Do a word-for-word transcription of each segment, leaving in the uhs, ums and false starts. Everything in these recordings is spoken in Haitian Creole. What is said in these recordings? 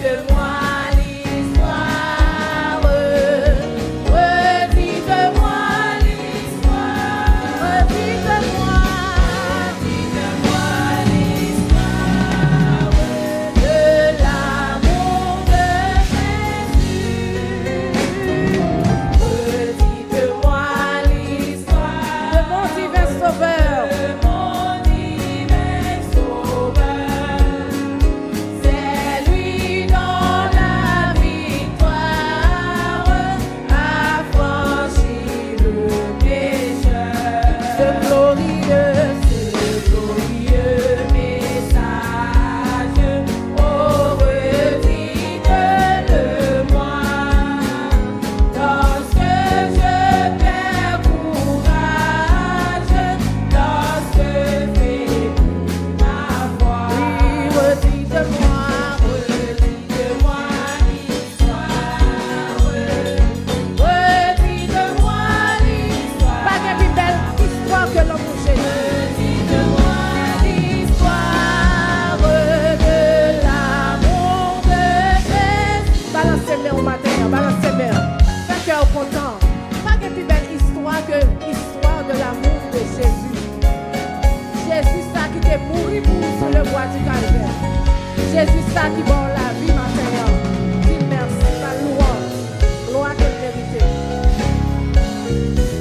Redites-moi l'histoire, redites-moi l'histoire, redites-moi, redites-moi l'histoire de l'amour de Jésus. Redites-moi l'histoire de mon divin Sauveur. De mon divin Sauveur. C'est lui dont la victoire affranchit le pécheur. Ce glorieux, ce glorieux message, oh, redites-le-moi. Lorsque je perds courage, lorsque faiblit ma foi. Oui, redites-moi, redites-moi l'histoire. Redites-moi l'histoire. Pa gen pi bèl istwa ke lanmou Jezi. Redites-moi l'histoire de l'amour de Jésus. Balanse men w maten an, balanse men w. Fè kè w kontan. Pa gen pi bèl istwa ke istwa de l'amour de Jésus. Jezi sa ki te mouri pou ou sou le bwa di Kalvè. Jezi sa ki ba w lavi maten an. Di l mèsi, ba l lwanj. Glwa ke l merite.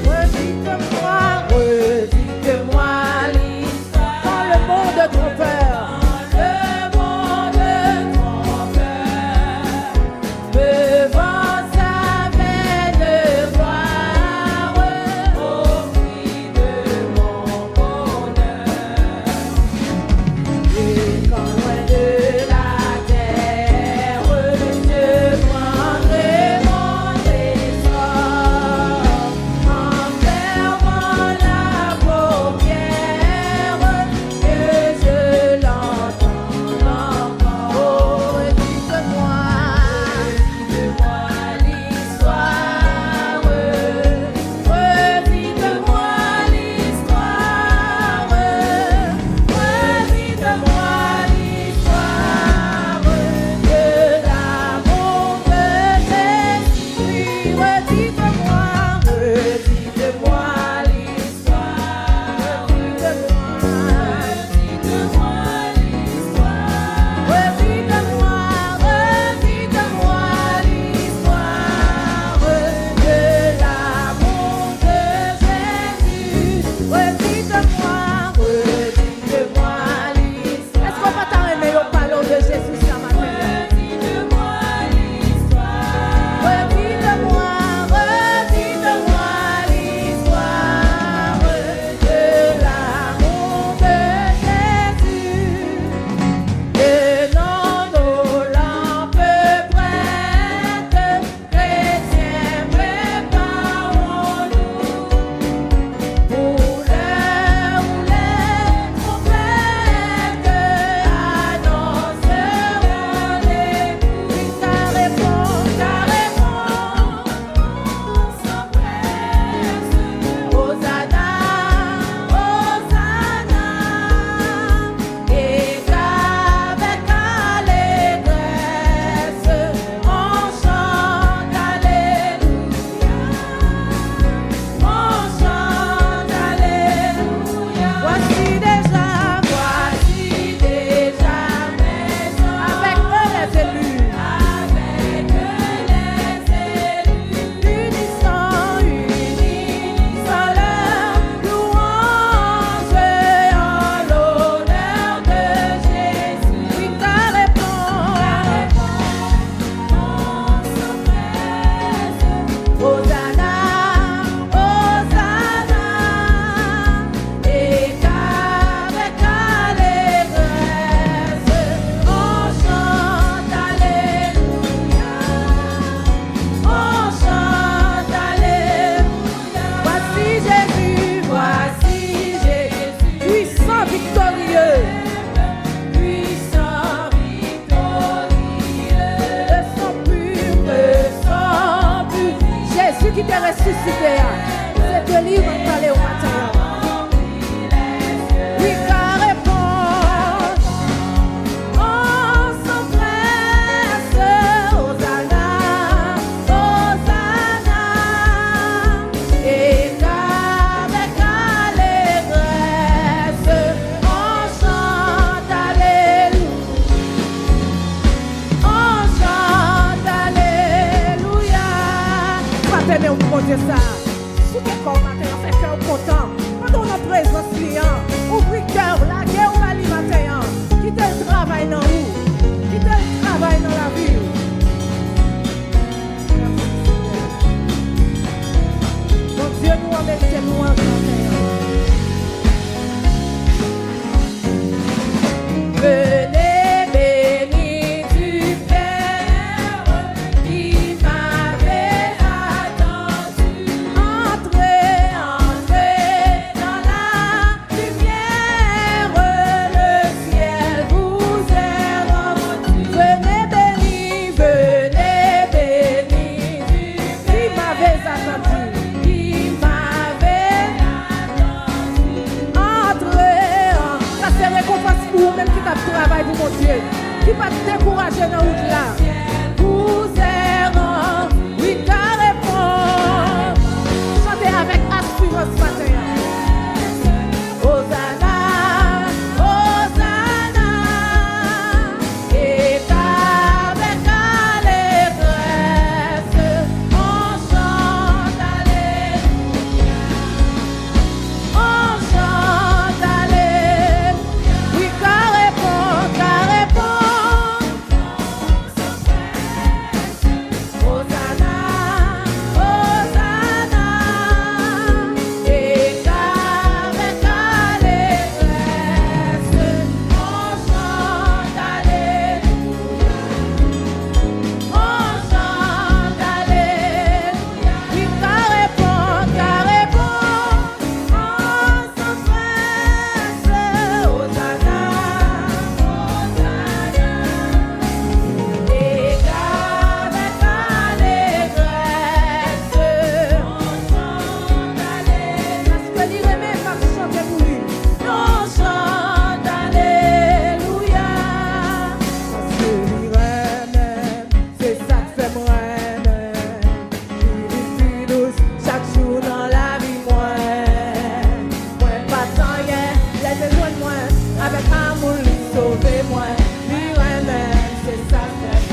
Redites-moi, redites-moi l'histoire. Quand le monde trompeur. Quand le monde trompeur me vante sa vaine gloire au prix de mon bonheur. Et quand loin de la terre, je prendrai mon trésor, en fermant la paupière, que je l'entende encore. Oh, redites-moi, redites-moi l'histoire, redites-moi l'histoire, redites-moi l'histoire de l'amour de Jésus. Redites-moi, redites-moi l'histoire. Èske w pa ta renmen yo pale w de Jezi sa maten an? Redites-moi, redites-moi l'histoire de l'amour de Jésus. Et non, nos lampes prêtes, chrétiens, préparons-nous pour l'heure où les trompettes annonceront les victoires et prêts. Hosanna, Hosanna, et qu'avec allégresse on chante Alléluia, on chante Alléluia. Voici déjà, voici déjà avec eux les élus. Avec eux les élus. Unissons, unissons leurs louanges en l'honneur de Jésus. Oui, car répond. Hosanna, Hosanna. Et qu'avec allégresse on chante Alléluia, on chante Alléluia. Voici Jésus, voici Jésus, puissant, victorieux, puissant, victorieux, de son pur, de son pur. Jezi ki te resisite a, se de li nou pale w maten an. Wi, ka reponn. On s'empresse, Bondye sa, souke kò w maten an, fè kè w kontan. Pandan w nan prezans li an, ouvri kè w, lage w ba li maten an. Kite l travay nan ou. Kite l travay nan lavi w. Bondye nou an merite lwanj maten an. Venez bénis du Père qui m'avait attendu. Entrez, entrez dans la lumière, le ciel vous est rendu. Venez bénis, venez bénis du Père qui m'avait attendu. Qui m'avait attendu. Entrez, sa se rekonpans pou ou menm ki t ap travay pou Bondye, ki pa t dekouraje nan wout la. Vous est rendu, wi, ka reponn. Chante avèk asirans maten an. Hosanna, Hosanna, et avec allégresse, on chante Alléluia. On chante Alléluia. Wi, ka reponn, ka reponn. Hosanna, Hosanna, et avec allégresse, on chante Alléluia. On chante Alléluia. Wi, ka reponn, ka reponn. Paske li renmen, m ap chante pou li. Nou chante alelouya. Paske li renmen m, se sa k fè m renmen l. Li vin pi dous chak jou nan lavi mwen. Mwen pa t anyen, lè l te jwenn mwen. Avèk amou l, li sove mwen. Li renmen m, se sa k fè m.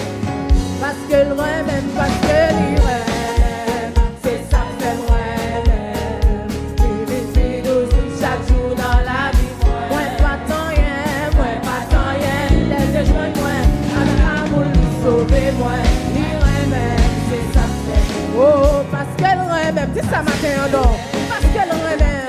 Paske l renmen m, paske li renmen m, se sa k fè m renmen l. Li vin pi dous chak jou nan lavi mwen. Mwen pa t anyen, mwen pa t anyen, lè l te jwenn mwen. Avèk amou l, li sove mwen. Li renmen m, se sa k fè m. Oh, paske l renmen m. Di sa maten an non. Paske l renmen